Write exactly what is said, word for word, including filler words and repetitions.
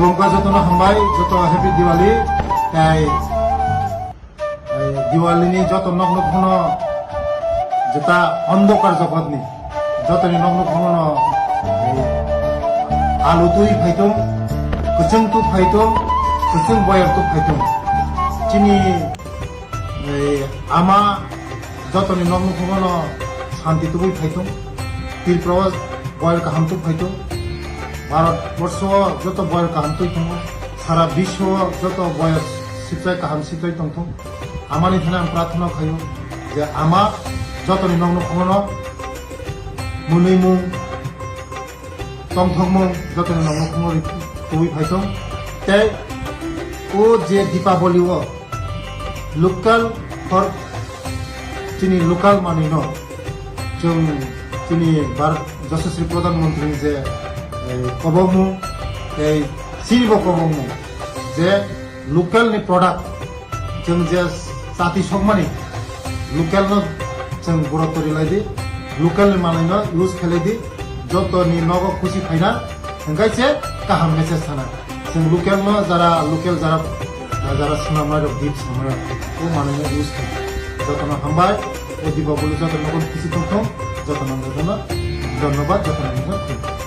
Khulumkha jotono hambai, joto happy Diwali. Tei, eh, Diwali ni joto nok nok phano jeta ondokar jogotni jotoni nok nok phano, eh, alu twi phaitung, kwchwng twi phaitung, kwchwng boyar twi phaitung. Chini, eh, ama jotoni nok nukhungo no santi tubui phaitung. Tripura o boyar kaham tubui phaitung. Bharat borsho o joto boyar kaham tubui tongo. Sara biswo o joto boyar sibsai kaham sibsai tongthung. Amani thani ang prarthana khaio je ama jotoni nok nukhungo no mwnwimung tongthokmung jotoni nok nukhungo tubui phaitung. Tei o je Deepavali o local for chini local manwi no chwng chini Bharat Yashaswi Pradhan Mantri ni je, eh, kobokmung tei chini bo kobokmung je local ni product chwng je chati sokmani local no chwng borok tori lai di, local ni manwi no use khlai di, joto ni nogo khusi phaina hwnkhe se kaham message sana. Chwng local no jara, local jara, jara swnamnai rok, dip swnamnai rok, o manwi no use khai. Jotono hambai, o Deepavali jotono khusi tongthung, jotono, jotono, dhonnobad, jotono, jotono.